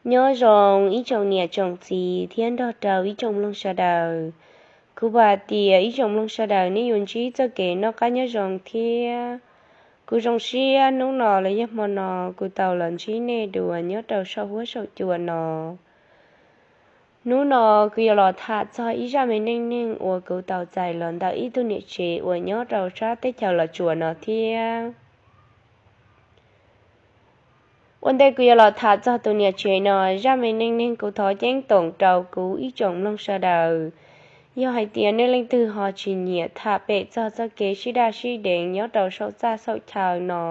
Nyob zoo ib tsoom niam tsoom txiv thiab nrog rau ib tsoom mloog sawv daws. Kuv vam tias ib tsoom mloog sawv daws nej yuav ntsib txoj kev noj qab nyob zoo thiab. Kuv zoo siab hnub no los yog hmo no kuv tau los ntsib nej dua nyob rau saum huab saum cua no. Hnub no kuv yuav los tham txog ib zaj me neej neeg uas kuv tau txais los ntawm ib tug niam tsev uas nyob rau sab teb chaws Los Tsuas no thiab. Ua ntej kuv yuav los tham txog tus niam tsev no, zaj me neej neeg kuv thov ceeb toom rau kuv ib tsoom mloog sawv daws. Yog hais tias nej leej twg ho tsis nyiam tham pem txog txoj kev sib daj sib deev nyob rau saum txaj saum chaw no,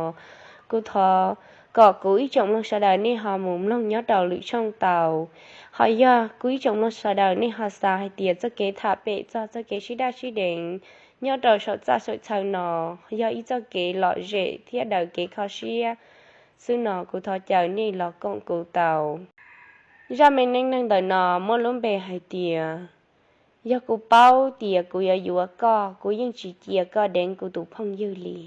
kuv thov kom kuv ib tsoom mloog sawv daws nej ho mus mloog nyob rau lwm tshooj tau. Ho yog kuv ib tsoom mloog sawv daws nej ho xav hais tias txoj kev tham pem txog txoj kev sib daj sib deev nyob rau saum txaj saum chaw no yog ib txoj kev lom zem thiab daws kev kho siab xwb no, kuv thov caw nej los koom kuv tau. Zaj me neej neeg ntawm no muaj lub npe hais tias, yog kuv paub tias kuv yuav yuav koj, kuv yeej tsis cia koj deev kuv tus phooj ywg li.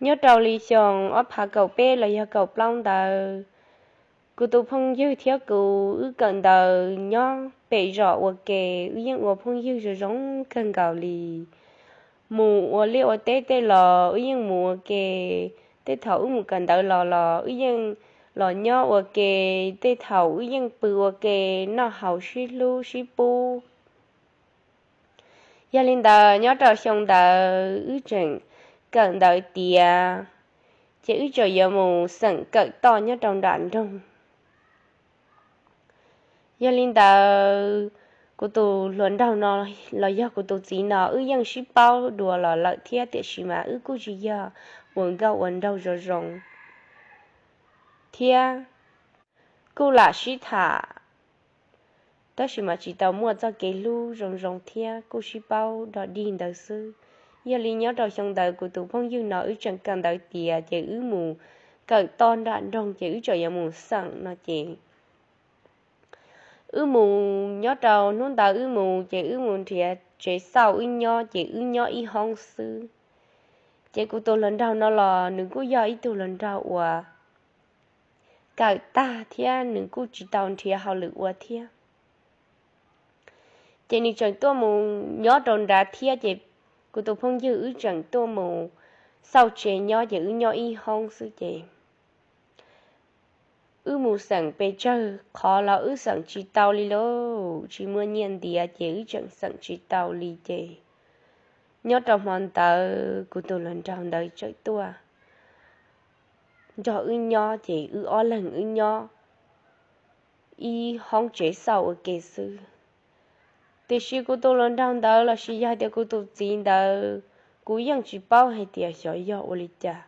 Nyob rau li xyoo ob phav kaum peb los yog kaum plaub ntawd, kuv tus phooj ywg thiab kuv wb kawm ntawv nyob pem zos ua ke, wb yeej ua phooj ywg zoo zoo kawg nkaus li. Mus ua liaj ua teb tej los wb yeej mus ua ke, tej thaum wb mus kawm ntawv los los wb yeej los nyob ua ke, tej thaum wb yeej pw ua ke, noj haus sib hlub sib pub. Yog li ntawd nyob rau xyoo ntawd wb tseem kawm ntawv tiav, ces wb tseem yuav mus xeem kawm toj nyob rau nram nroog. Yog li ntawd, kuv tus hluas nraug no los yog kuv tus txiv no wb yeej sib paub dua los lawm thiab, tiam sis mas wb kuj tsis yog ua nkauj ua nraug zoo zoo thiab, kuj lam sib tham, tab sis mas tsis tau muaj txoj kev hlub zoo zoo thiab, kuj sib paub dog dig ntawd xwb. Yog li nyob rau xyoo ntawd kuv tus phooj ywg no wb tseem kawm ntawv tiav, ces wb mus kawm toj nram nroog, ces wb tseem yuav mus xeem no ces wb mus, nyob rau hnub ntawd wb mus ces wb mus nrhiav tsev xauj wb nyob, ces wb nyob ib hoob xwb. Ces kuv tus hluas nraug no los nws kuj yog ib tug hluas nraug uas kawm tag thiab nws kuj tsis tau nrhiav hauj lwm ua thiab. Ces nws tseem tuaj mus nyob rau nrad thiab, ces kuv tus phooj ywg wb tseem tuaj mus xauj tsev nyob, ces wb nyob ib hoob xwb ces wb mus xeem pes tsawg qhov los wb xeem tsis tau li lauj, tsis muaj nyiaj ntiav ces wb tseem xeem tsis tau li ces nyob rau hmo ntawd kuv tus hluas nraug ntawd tseem tuaj nrog wb nyob, ces wb ob leeg wb nyob ib hoob tsev xauj ua ke xwb. Tiam sis kuv tus hluas nraug ntawd lossis yog tias kuv tus txiv ntawd, kuv yeej tsis paub hais tias xyov yog ua li cas.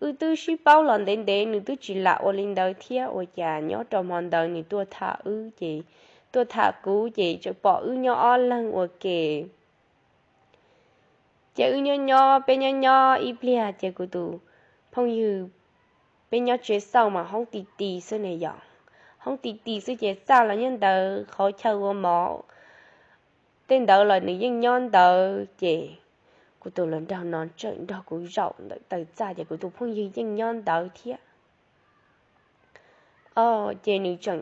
Wb twb sib paub los ntev ntev, nws twb tsis lam ua li ntawd thiab, ua cas nyob rau hmo ntawd nws tuaj tham wb ces, tuaj tham kuv ces tseem pom wb nyob ob leeg ua ke. Ces wb nyob nyob, peb nyob nyob ib pliag ces kuv tus phooj ywg, peb nyob tsev xauj mas hoob ti ti xwb ne yom, hoob ti ti xwb ces txaj los nyob ntawd, qhov chaw ua mov tej ntawd los nws yeej nyob ntawd ces kuv tus hluas nraug no tseem nrog kuv zaum ntawm taw txaj ces kuv tus phooj ywg yeej nyob ntawd thiab. Ces nws tseem,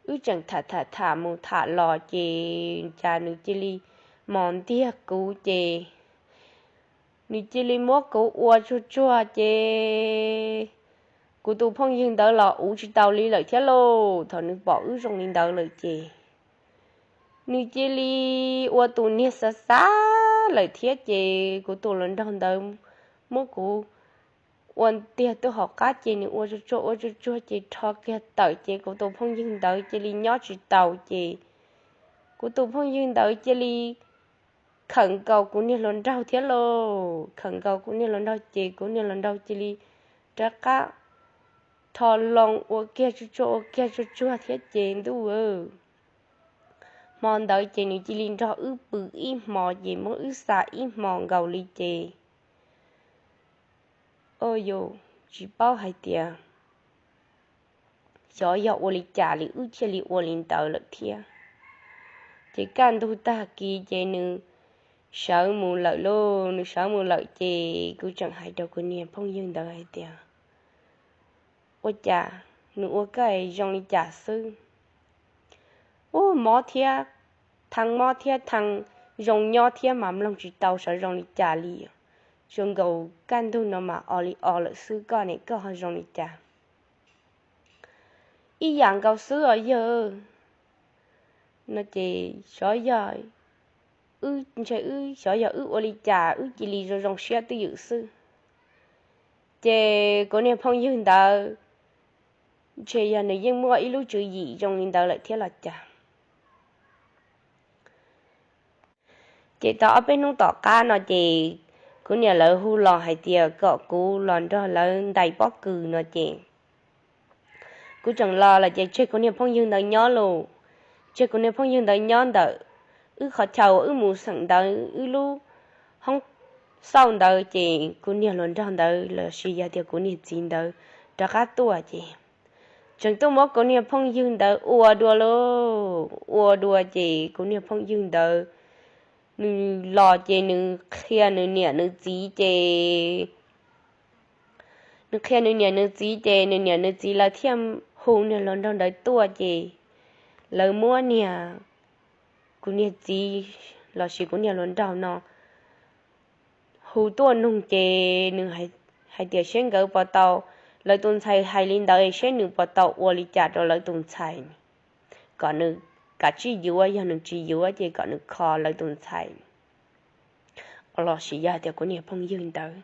wb tseem tham tham tham mus tham los ces cas nws cia li mos ntiag kuv ces nws cia li muab kuv ua tsuag tsuag ces kuv tus phooj ywg ntawd los uv tsis tau li lawm thiab lauj. Thaum nws pom wb zoo li ntawd lawm ces nws cia li ua tus niag xav xav lawm thiab ces kuv tus hluas nraug ntawd muab kuv ua ntiag tuaj hauv qab ces nws ua tsuag tsuag ua tsuag tsuag ces rho kiag tawm ces kuv tus phooj ywg ntawd cia li nyob tsis taus ces kuv tus phooj ywg ntawd cia li khawm nkaus kuv niag hluas nraug thiab lauj. Khawm nkaus kuv niag hluas nraug ces kuv niag hluas nraug cia li rov qab rho loo ua kiag tsuag tsuag ua kiag tsuag tsuag thiab ces ntuj, hmo ntawd ces nws cia li nrog wb pw ib hmo ces muab wb xa ib hmo nkaus li ces, o yus tsis paub hais tias xyov yog ua li cas li wb thiaj li ua li ntawd lawm thiab. Ces kaj ntug tag kis ces nws sawv mus lawm lauj. Nws sawv mus lawm ces kuv tseem hais rau kuv niag phooj ywg ntawd hais tias, Ua cas nws ua koj zoo li cas xwb? Ub, mob thiab thee, mob thiab thee, zoo nyob thiab mas mloog tsis tau sav zoo li cas li. Zoo nkaus kaj ntug no mas o li o lawm xwb, koj ne koj ho zoo li cas? Ib yam nkaus xwb os yawg. No ces xyov yog, ntshe wb xyov yog wb ua li cas wb cia li zoo zoo siab twj ywm xwb. Ces kuv niag phooj ywg ntawd ntshe yog nws yeej muaj ib lub tswv yim zoo li ntawd lawm thiab los cas. Ces tau ob peb hnub tom qab no ces kuv niam lawv hu los hais tias kom kuv los nrog lawv ntais pob kws no ces kuv tseem los lawm ces tseg kuv niag phooj ywg ntawd nyob lawm. Tseg kuv niag phooj ywg ntawd nyob ntawm wb qhov chaw uas wb mus xeem ntawd wb lub hoob xauj ntawd ces kuv niag hluas nraug ntawd los sis yog tias kuv niag txiv ntawd rov qab tuaj ces tseem tuaj muab kuv niag phooj ywg ntawd ua dua lauj, ua dua ces kuv niag phooj ywg ntawd nws los ces nws qhia nws niam nws txiv ces nws qhia nws niam nws txiv ces nws niam nws txiv lawv thiaj hu niag hluas nraug ntawd tuaj ces lawv muab niag, kuv niag txiv los sis kuv niag hluas nraug no hu tuaj nug ces nws hais tias seb nkawd puas tau, lawv tus ntxhais hais li ntawd seb nws puas tau ua li cas rau lawv tus ntxhais, kom nws kav tsij yuav, yog nws tsis yuav ces kom nws kho lawv tus ntxhais los sis yog hais tias kuv niag phooj ywg ntawd.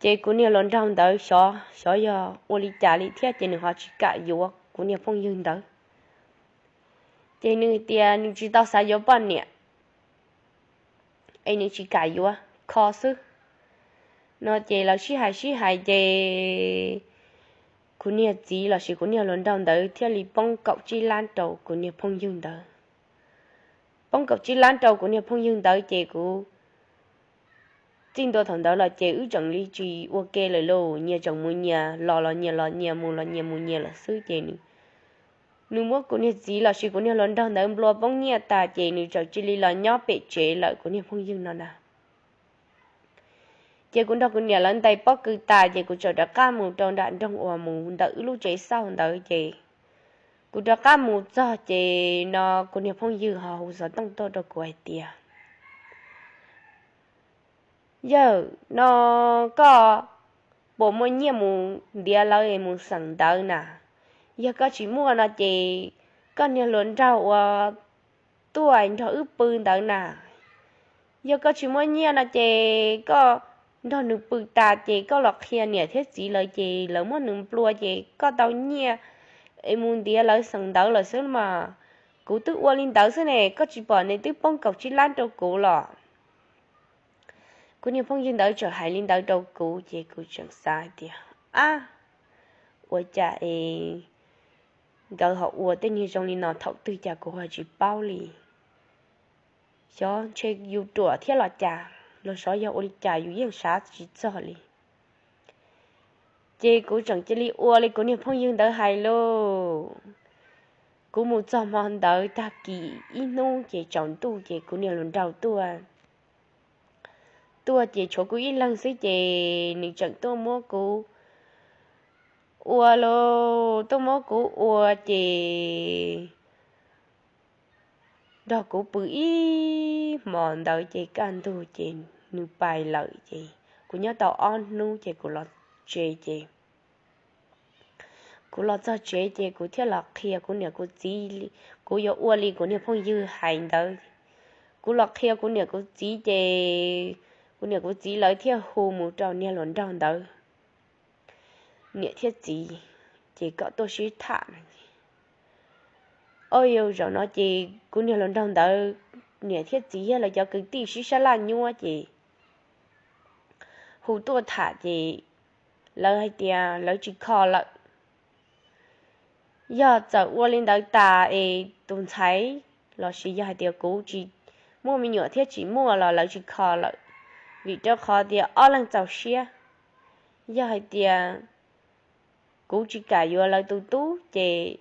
Ces kuv niag hluas nraug ntawd xyov, xyov yog ua li cas li thiab ces nws ho tsis kam yuav kuv niag phooj ywg ntawd. Ces nws tias nws tsis tau xav yuav poj niam es nws tsis kam yuav, kho xwb. No ces lawv sib hais sib hais ces kuv niag txiv los sis kuv niag hluas nraug ntawd thiaj li poob kaum tsib lab rau kuv niag phooj ywg ntawd. Poob kaum tsib lab rau kuv niag phooj ywg ntawd ces kuv txij ntua thaum ntawd los ces wb tseem li tsis ua ke lawm lauj, nyias tseem mus nyias, los los nyias los nyias, mus los nyias mus nyias lawm xwb ces nws muab kuv niag txiv los sis kuv niag hluas nraug ntawd nplua poob nyiaj tas ces nws txawm cia li los nyob pem tsev lawm kuv niag phooj ywg no na. Ces kuv nrog kuv niam lawv ntais pob kws tas ces kuv txawm rov qab mus rau nram nroog uas mus ntawm wb lub tsev xauj ntawd ces kuv rov qab mus txog ces no kuv niag phooj ywg ho hu xov tooj tuaj rau kuv hais tias, yawg, no koj puas muaj nyiaj mus ntiav lawv mus xeem ntawv na? Yog koj tsis muaj no ces koj niag hluas nraug uas tuaj nrog wb pw ntawd na, yog koj tsis muaj nyiaj no ces koj nrog nws pw tas ces koj los qhia niam thiab txiv lawv ces lawv muab nws nplua ces koj tau nyiaj es mus ntiav lawv xeem ntawv lawm xwb mas. Kuv twb ua li ntawd xwb ne, koj tsis pom nws twb poob kaum tsib lab rau kuv los? Kuv niag phooj ywg ntawd txawm hais li ntawd rau kuv ces kuv tseem xav hais tias, ab, ua cas es nkawd ho ua tej niag zoo li no thaum twg cas kuv ho tsis paub li. Xyov ntshe yus ruam thiab los cas, los xyov yog ua li cas yus yeej xav tsis txog li. Ces kuv tseem cia li ua li kuv niag phooj ywg ntawd hais lauj. Kuv mus txog hmo ntawd tag kis ib hnub ces tsaus ntuj ces kuv niag hluas nraug tuaj, tuaj ces tshuav kuv ib leeg xwb ces nws tseem tuaj muab kuv ua lauj, tuaj muab kuv ua ces nrog kuv pw ib hmos ntawd ces kaj ntug ces nws pais lawm ces kuv nyob tau ob hnub ces kuv los tsev ces kuv los txog tsev ces kuv thiaj los qhia kuv niam kuv txiv, kuv yuav ua li kuv niag phooj ywg hais ntawd. Kuv los qhia kuv niam kuv txiv ces kuv niam kuv txiv lawv thiaj hu mus rau niag hluas nraug ntawd niam thiab txiv, ces kom tuaj sib tham no. Ob yau zaum no ces kuv niag hluas nraug ntawd niam thiab txiv thiab lawv cov kwv tij sib sab laj nyuab ces hu tuaj tham ces lawv hais tias lawv tsis kho lawm. Yog txawm ua li ntawd tas es tus ntxhais los sis yog hais tias kuv tsis muaj me nyuam thiab tsis muaj los lawv tsis kho lawm, vim rau qhov tias ob leeg txaus siab. Yog hais tias kuv tsis kam yuav lawv tus tub ces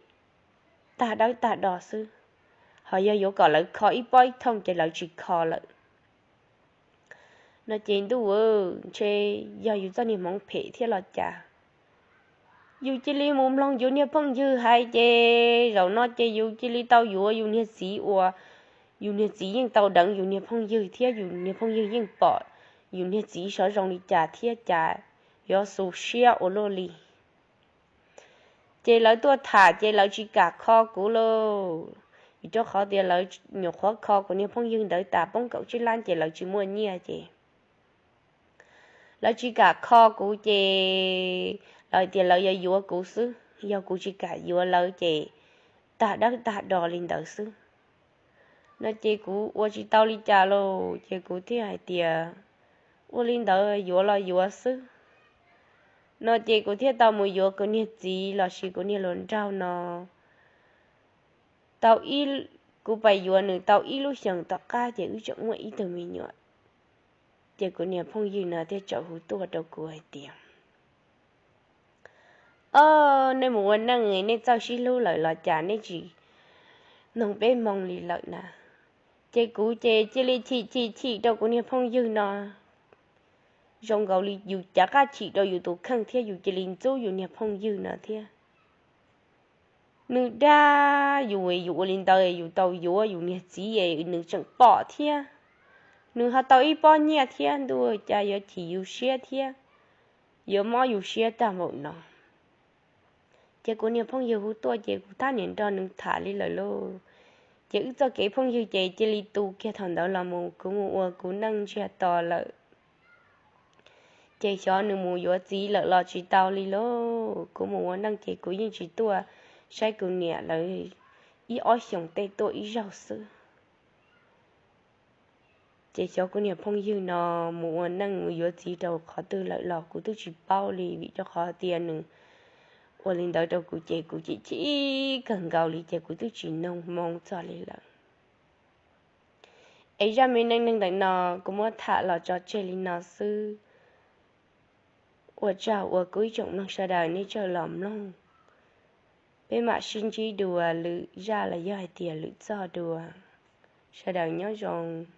tag dawb tag do xwb, ho yog yuav kom lawv kho ib pob ib thooj ces lawv tsis kho lawm. No ces ntuj, ntshe yog yus txoj niag hmoov phem thiab los cas. yus cia li mus mloog yus niag phooj ywg hais ces zaum no ces yus cia li tau yuav yus niag txiv uas yus niag txiv yeej tau deev yus niag phooj ywg thiab yus niag phooj ywg yeej pom yus niag txiv sov zoo li cas thiab cas yuav xu siab ua luaj li. Ces lawv tuaj tham ces lawv tsis kam kho kuv lauj, vim rau qhov tias lawv nyuam qhuav kho kuv niag phooj ywg ntawd tas poob kaum tsib lab ces lawv tsis muaj nyiaj ces lawv tsis kam kho kuv ces lawv hais tias lawv yuav yuav kuv xwb, yog kuv tsis kam yuav lawv ces tag dawb tag do li ntawd xwb. No ces kuv ua tsis tau li cas lauj ces kuv thiaj hais tias ua li ntawd yuav los yuav xwb. No ces kuv thiaj tau mus yuav kuv niag txiv los sis kuv niag hluas nraug no. Tau ib, kuv pais yuav nws tau ib lub xyoos tom qab ces wb tseem muaj ib tug me nyuam. Ces kuv niag phooj ywg no thiaj tau hu tuaj rau kuv hais tias, Ob, nej mus ua neej nej txawj sib hlub lawm los cas nej tsis noog peb moo li lawm na? Ces kuv ces cia li chim chim chim rau kuv niag phooj ywg no, zoo nkaus li yus cav qaj chim rau yus tus kheej thiab yus cia li ntxub yus niag phooj ywg no thiab. Nws dag yus, yus ua li ntawd yus tau yuav yus niag txiv es nws tseem pom thiab, nws ho tau ib pob nyiaj thiab, ntuj, cas yuav chim yus siab thiab yuav mob yus siab tag npaum no. Ces kuv niag phooj ywg hu tuaj ces kuv tab niam nrog nws tham li lawm lauj. Ces wb txoj kev phooj ywg ces cia li tu kiag thaum ntawd los mus kuv mus ua kuv neej ntsiag to lawm. Ces xyov nws mus yuav txiv lawm los tsis tau li lauj, kuv mus ua neej ces kuv yeej tsis tuaj saib kuv niam lawv ib ob xyoos tej tuaj ib zaug xwb. Ces xyov kuv niag phooj ywg no mus ua neej mus yuav txiv rau qhov twg lawm los kuv twb tsis paub li, vim rau qhov tias nws ua li ntawd rau kuv ces kuv chim chim kawg nkaus li ces kuv twb tsis noog moo txog li lawm. Es zaj me neej neeg ntawm no kuv muab tham los tso tseg li no xwb. Ua tsaug uas kuv ib tsoom mloog sawv daws nej tseem los mloog. Peb mam sib ntsib dua lwm zaj los yog hais tias lwm txoj dua. Sawv daws nyob zoo.